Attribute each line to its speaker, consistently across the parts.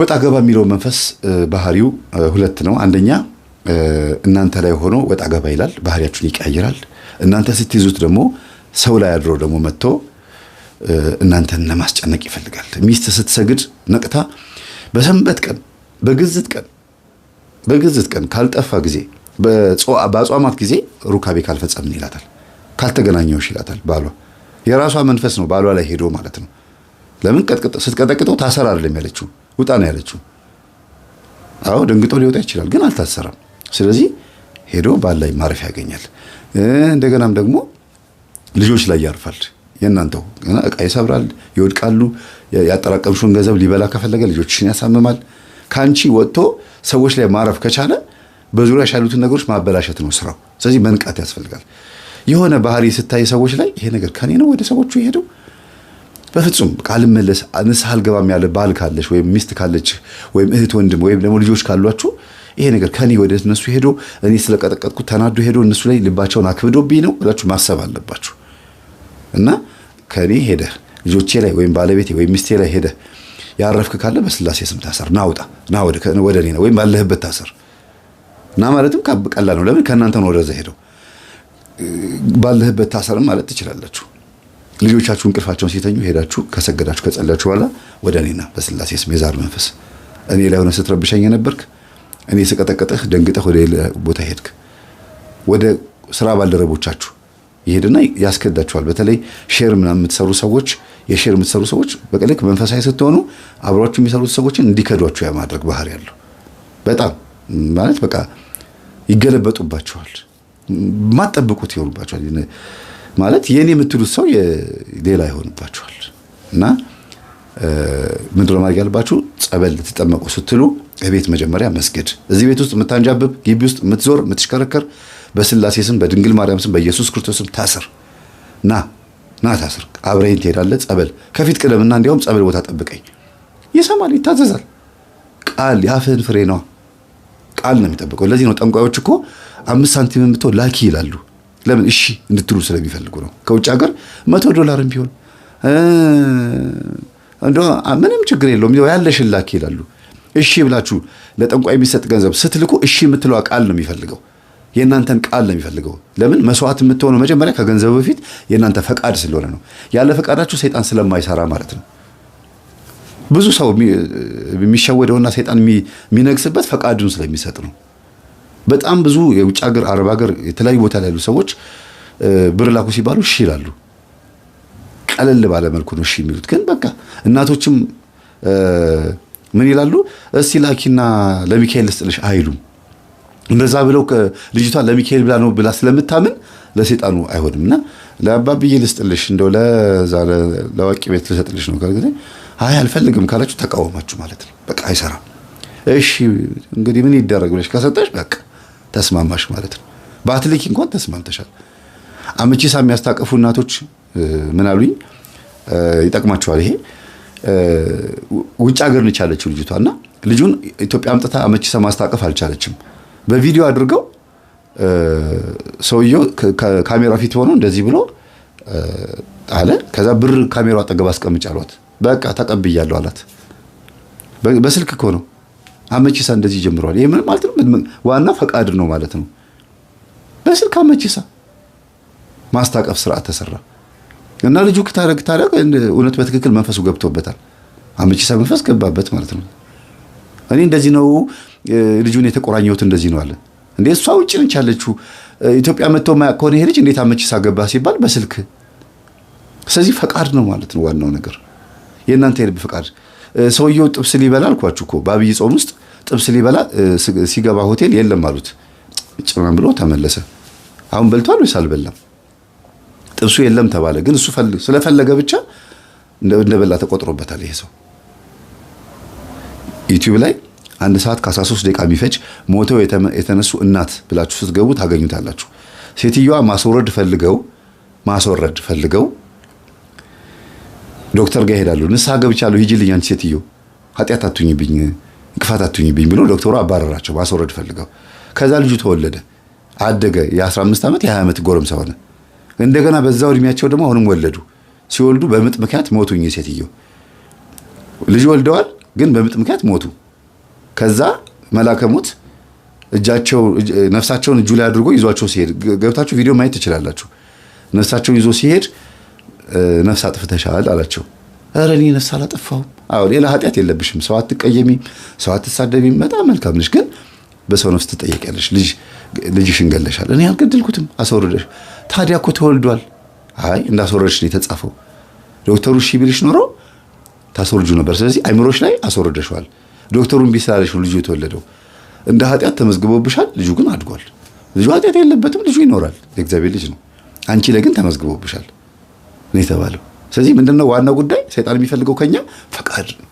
Speaker 1: ወጣ ገባ የሚለው መንፈስ ባህሪው ሁለት ነው። አንደኛ እናንተ ላይ ሆኖ ወጣ ገባ ይላል፣ ባህሪያችሁን ይቀያይራል። እናንተ ስትይዙት ደግሞ ሰው ላይ አድሮ ደግሞ መጥቶ እናንተን ለማስጨነቅ ይፈልጋል። ሚስት ስትሰግድ ነቅታ በሰንበት ቀን በግዝት ቀን በግዝት ቀን ካልጠፋ ጊዜ በአጽዋማት ጊዜ ሩካቤ ካልፈጸምን ይላታል፣ ካልተገናኘውሽ ይላታል ባሏ። የራሷ መንፈስ ነው ባሏ ላይ ሄዶ ማለት ነው። ለምን ስትቀጠቅጠው ታሰር አይደለም ያለችው፣ ውጣ ነው ያለችው። አዎ ደንግጦ ሊወጣ ይችላል፣ ግን አልታሰረም። ስለዚህ ሄዶ ባል ላይ ማረፍ ያገኛል። እንደገናም ደግሞ ልጆች ላይ ያርፋል። የእናንተው እቃ ይሰብራል፣ ይወድቃሉ። ያጠራቀምሽውን ገንዘብ ሊበላ ከፈለገ ልጆችሽን ያሳምማል። ከአንቺ ወጥቶ ሰዎች ላይ ማረፍ ከቻለ በዙሪያሽ ያሉትን ነገሮች ማበላሸት ነው ስራው። ስለዚህ መንቃት ያስፈልጋል። የሆነ ባህሪ ስታይ ሰዎች ላይ ይሄ ነገር ከኔ ነው ወደ ሰዎቹ የሄደው በፍጹም አልመለስ ንስሐ አልገባም ያለ ባል ካለሽ ወይም ሚስት ካለች ወይም እህት ወንድም ወይም ደግሞ ልጆች ካሏችሁ ይሄ ነገር ከኔ ወደ እነሱ ሄዶ እኔ ስለቀጠቀጥኩት ተናዶ ሄዶ እነሱ ላይ ልባቸውን አክብዶብኝ ነው ብላችሁ ማሰብ አለባችሁ። እና ከኔ ሄደ ልጆቼ ላይ ወይም ባለቤቴ ወይም ሚስቴ ላይ ሄደ ያረፍክ ካለ በስላሴ ስም ታሰር፣ ና ውጣ፣ ና ወደ እኔ ነው ወይም ባለህበት ታሰር እና ማለትም ቀላል ነው። ለምን ከእናንተ ነው ወደዛ ሄደው ባለህበት ታሰርም ማለት ትችላላችሁ። ልጆቻችሁ እንቅልፋቸውን ሲተኙ ሄዳችሁ ከሰገዳችሁ ከጸለያችሁ በኋላ ወደ እኔና በስላሴ ስም የዛር መንፈስ እኔ ላይ ሆነ ስትረብሸኝ የነበርክ እኔ ስቀጠቀጥህ ደንግጠህ ወደ ሌላ ቦታ ሄድክ። ወደ ስራ ባልደረቦቻችሁ ይሄድና ያስከዳችኋል። በተለይ share ምናምን የምትሰሩ ሰዎች የ share የምትሰሩ ሰዎች በቀልክ መንፈሳዊ ስትሆኑ አብሯችሁ የሚሰሩት ሰዎችን እንዲከዷችሁ የማድረግ ባህሪ ያለው በጣም ማለት በቃ ይገለበጡባችኋል። ማጠብቁት ይሆኑባችኋል። ማለት የኔ የምትሉት ሰው ሌላ ይሆንባችኋል። እና ምንድን ነው ማድረግ ያለባችሁ? ጸበል ልትጠመቁ ስትሉ እቤት መጀመሪያ መስገድ። እዚህ ቤት ውስጥ የምታንጃብብ፣ ግቢ ውስጥ የምትዞር የምትሽከረከር በስላሴ ስም በድንግል ማርያም ስም በኢየሱስ ክርስቶስ ስም ታስር፣ ና ና ታስር። አብረኸኝ ትሄዳለህ። ጸበል ከፊት ቅደምና እንዲያውም ጸበል ቦታ ጠብቀኝ። ይሰማል፣ ይታዘዛል። ቃል የአፍህን ፍሬ ነዋ። ቃል ነው የሚጠብቀው። ለዚህ ነው ጠንቋዮች እኮ 5 ሳንቲም ብትሆን ላኪ ይላሉ። ለምን? እሺ እንድትሉ ስለሚፈልጉ ነው። ከውጭ ሀገር $100 ቢሆን እንደው ምንም ችግር የለውም ያለሽን ላኪ ይላሉ። እሺ ብላችሁ ለጠንቋይ የሚሰጥ ገንዘብ ስትልኩ እሺ የምትለዋ ቃል ነው የሚፈልገው። የእናንተን ቃል ነው የሚፈልገው። ለምን? መስዋዕት የምትሆነው መጀመሪያ ከገንዘቡ በፊት የእናንተ ፈቃድ ስለሆነ ነው። ያለ ፈቃዳችሁ ሰይጣን ስለማይሰራ ማለት ነው። ብዙ ሰው የሚሸወደውና ሰይጣን የሚነግስበት ፈቃዱን ስለሚሰጥ ነው። በጣም ብዙ የውጭ ሀገር፣ አረብ ሀገር፣ የተለያዩ ቦታ ላይ ያሉ ሰዎች ብር ላኩ ሲባሉ እሺ ይላሉ። ቀለል ባለ መልኩ ነው እሺ የሚሉት። ግን በቃ እናቶችም ምን ይላሉ? እስቲ ላኪና ለሚካኤል ልስጥልሽ አይሉም። እንደዛ ብለው ልጅቷ ለሚካኤል ብላ ነው ብላ ስለምታምን ለሰይጣኑ አይሆንም። እና ለአባብዬ ልስጥልሽ እንደው ለዛ ለዋቂ ቤት ልሰጥልሽ ነው ካለ አይ አልፈልግም ካላችሁ ተቃወማችሁ ማለት ነው። በቃ አይሰራም። እሺ እንግዲህ ምን ይደረግ ብለሽ ከሰጠሽ በቃ ተስማማሽ ማለት ነው። ባትልኪ እንኳን ተስማምተሻል። አመቺሳ የሚያስታቅፉ እናቶች ምን አሉኝ? ይጠቅማቸዋል ይሄ። ውጭ ሀገር ነች ያለችው ልጅቷ እና ልጁን ኢትዮጵያ አምጥታ አመቺሳ ማስታቀፍ አልቻለችም። በቪዲዮ አድርገው ሰውየው ካሜራ ፊት ሆኖ እንደዚህ ብሎ አለ። ከዛ ብር ካሜራው አጠገብ አስቀምጭ አሏት። በቃ ተቀብያለሁ አላት። በስልክ እኮ ነው። አመቺሳ እንደዚህ ጀምረዋል። ይሄ ምን ማለት ነው? ዋና ፈቃድ ነው ማለት ነው። በስልክ አመቺሳ ማስታቀፍ ስርዓት ተሰራ እና ልጁ ታረግ ታረግ እውነት በትክክል መንፈሱ ገብቶበታል። አመቺሳ መንፈስ ገባበት ማለት ነው። እኔ እንደዚህ ነው ልጁን የተቆራኘሁት እንደዚህ ነው አለ። እንዴ እሷ ውጭ ነች ያለችው ኢትዮጵያ መጥቶ ማያውቅ ከሆነ ይሄ ልጅ እንዴት አመቺሳ ገባ ሲባል በስልክ። ስለዚህ ፈቃድ ነው ማለት ነው ዋናው ነገር የእናንተ የልብ ፈቃድ። ሰውየው ጥብስ ሊበላ አልኳችሁ እኮ በአብይ ጾም ውስጥ ጥብስ ሊበላ ሲገባ ሆቴል የለም አሉት። ጭማም ብሎ ተመለሰ። አሁን በልቷል ወይስ አልበላም? ጥብሱ የለም ተባለ። ግን እሱ ስለፈለገ ብቻ እንደበላ ተቆጥሮበታል። ይሄ ሰው ዩቲዩብ ላይ 1 ሰዓት ከ13 ደቂቃ የሚፈጅ ሞተው የተነሱ እናት ብላችሁ ስትገቡ ታገኙታላችሁ። ሴትዮዋ ማስወረድ ፈልገው ዶክተር ጋር ይሄዳሉ። ንስሐ ገብቻለሁ ሂጂልኝ አንቺ ሴትዮ ኃጢአት አትሁኝብኝ፣ እንቅፋት አትሁኝብኝ ብሎ ዶክተሩ አባረራቸው ማስወረድ ፈልገው። ከዛ ልጁ ተወለደ፣ አደገ። የ15 ዓመት የ20 ዓመት ጎረምሳ ሆነ። እንደገና በዛው እድሜያቸው ደግሞ አሁንም ወለዱ። ሲወልዱ በምጥ ምክንያት ሞቱኝ ሴትዮ። ልጅ ወልደዋል። ግን በምጥ ምክንያት ሞቱ። ከዛ መላከ ሞት እጃቸው ነፍሳቸውን እጁ ላይ አድርጎ ይዟቸው ሲሄድ ገብታችሁ ቪዲዮ ማየት ትችላላችሁ። ነፍሳቸውን ይዞ ሲሄድ ነፍስ አጥፍተሻል አላቸው። ኧረ እኔ ነፍስ አላጠፋሁም። አዎ ሌላ ኃጢአት የለብሽም፣ ሰው አትቀየሚም፣ ሰው አትሳደቢም፣ በጣም መልካም ነሽ። ግን በሰው ነፍስ ትጠየቂያለሽ። ልጅሽን ገለሻል። እኔ አልገደልኩትም፣ አስወርደሽ። ታዲያ እኮ ተወልዷል። አይ እንዳስወረድሽ ነው የተጻፈው። ዶክተሩ እሺ ቢልሽ ኖሮ ታስወርጁ ነበር። ስለዚህ አይምሮሽ ላይ አስወርደሽዋል። ዶክተሩ እምቢ ስላለሽ ነው ልጁ የተወለደው። እንደ ኃጢአት ተመዝግቦብሻል። ልጁ ግን አድጓል። ልጁ ኃጢአት የለበትም። ልጁ ይኖራል። የእግዚአብሔር ልጅ ነው። አንቺ ላይ ግን ተመዝግቦብሻል ነው የተባለው። ስለዚህ ምንድነው ዋናው ጉዳይ? ሰይጣን የሚፈልገው ከኛ ፈቃድ ነው።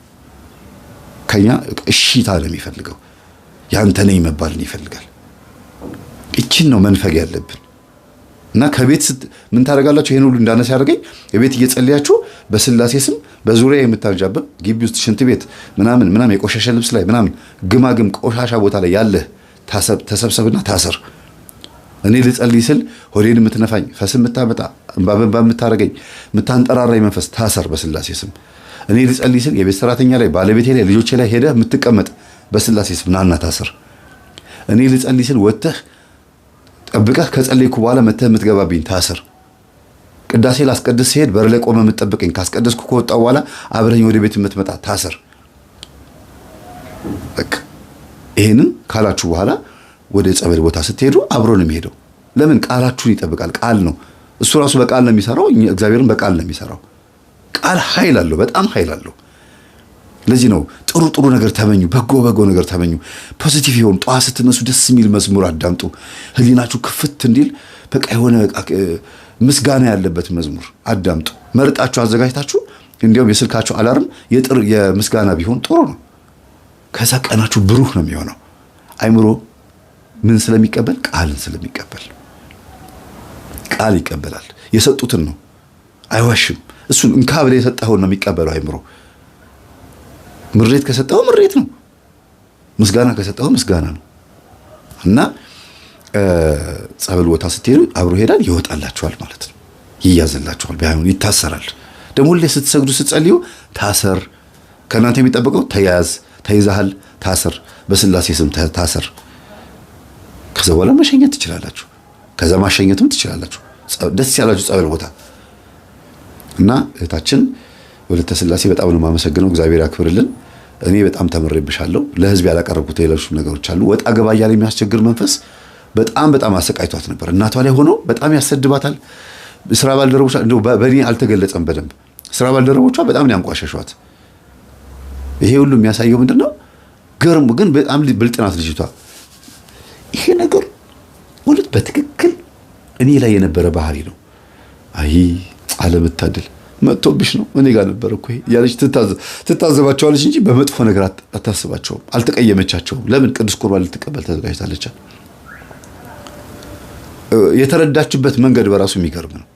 Speaker 1: ከኛ እሺታ ነው የሚፈልገው። ያንተ ነኝ መባልን ይፈልጋል። እቺን ነው መንፈግ ያለብን። እና ከቤት ምን ታደርጋላችሁ? ይሄን ሁሉ እንዳነሳ ያደርገኝ የቤት እየጸለያችሁ በስላሴ ስም በዙሪያ የምታንዣብብ ግቢ ውስጥ ሽንት ቤት ምናምን ምናምን የቆሸሸ ልብስ ላይ ምናምን ግማግም ቆሻሻ ቦታ ላይ ያለህ ተሰብሰብና ታሰር። እኔ ልጸልይ ስል ሆዴን የምትነፋኝ፣ ፈስ የምታመጣ፣ እንባ በእንባ የምታደርገኝ፣ የምታንጠራራኝ መንፈስ ታሰር በስላሴ ስም። እኔ ልጸልይ ስል የቤት ሰራተኛ ላይ፣ ባለቤቴ ላይ፣ ልጆቼ ላይ ሄደህ የምትቀመጥ በስላሴ ስም ናና ታሰር። እኔ ልጸልይ ስል ወጥተህ ጠብቀህ ከጸለይኩ በኋላ መተህ የምትገባብኝ ታስር። ቅዳሴ ላስቀድስ ሲሄድ በር ላይ ቆመህ የምትጠብቀኝ ካስቀደስኩ ከወጣሁ በኋላ አብረኝ ወደ ቤት የምትመጣ ታስር። በቃ ይሄንን ካላችሁ በኋላ ወደ ጸበል ቦታ ስትሄዱ አብሮ ነው የሚሄደው። ለምን? ቃላችሁን ይጠብቃል። ቃል ነው እሱ ራሱ በቃል ነው የሚሰራው። እግዚአብሔርም በቃል ነው የሚሰራው። ቃል ኃይል አለው፣ በጣም ኃይል አለው። ለዚህ ነው ጥሩ ጥሩ ነገር ተመኙ፣ በጎ በጎ ነገር ተመኙ፣ positive የሆኑ ጠዋት ስትነሱ ደስ የሚል መዝሙር አዳምጡ፣ ህሊናችሁ ክፍት እንዲል በቃ የሆነ ምስጋና ያለበት መዝሙር አዳምጡ፣ መርጣችሁ አዘጋጅታችሁ። እንዲያውም የስልካችሁ alarm የጥር የምስጋና ቢሆን ጥሩ ነው። ከዛ ቀናችሁ ብሩህ ነው የሚሆነው። አይምሮ ምን ስለሚቀበል? ቃልን ስለሚቀበል ቃል ይቀበላል። የሰጡትን ነው፣ አይዋሽም። እሱን እንካ ብለህ የሰጠኸውን ነው የሚቀበለው አይምሮ። ምሬት ከሰጠው ምሬት ነው፣ ምስጋና ከሰጠው ምስጋና ነው። እና ጸበል ቦታ ስትሄዱ አብሮ ይሄዳል፣ ይወጣላችኋል ማለት ነው። ይያዝላችኋል፣ ቢሆን ይታሰራል። ደግሞ ሁሌ ስትሰግዱ ስትጸልዩ ታሰር፣ ከእናንተ የሚጠበቀው ተያዝ፣ ተይዛሃል፣ ታሰር፣ በስላሴ ስም ታሰር። ከዛ በኋላ መሸኘት ትችላላችሁ። ከዛ ማሸኘትም ትችላላችሁ። ደስ ያላችሁ ጸበል ቦታ እና እህታችን ወለተ ስላሴ በጣም ነው የማመሰግነው። እግዚአብሔር ያክብርልን። እኔ በጣም ተምሬብሻለሁ። ለህዝብ ያላቀረብኩት ሌሎች ነገሮች አሉ። ወጣ ገባ እያለ የሚያስቸግር መንፈስ በጣም በጣም አሰቃይቷት ነበር። እናቷ ላይ ሆኖ በጣም ያሰድባታል። ስራ ባልደረቦቿ እንደው በእኔ አልተገለጸም በደንብ ስራ ባልደረቦቿ በጣም ነው ያንቋሸሿት። ይሄ ሁሉ የሚያሳየው ምንድን ነው? ገርሙ ግን በጣም ብልጥ ናት ልጅቷ። ይሄ ነገር እውነት በትክክል እኔ ላይ የነበረ ባህሪ ነው። አይ አለመታደል መጥቶብሽ ነው እኔ ጋር ነበር እኮ እያለች ትታዘባቸዋለች እንጂ በመጥፎ ነገር አታስባቸውም። አልተቀየመቻቸውም። ለምን? ቅዱስ ቁርባን ልትቀበል ተዘጋጅታለች። የተረዳችበት መንገድ በራሱ የሚገርም ነው።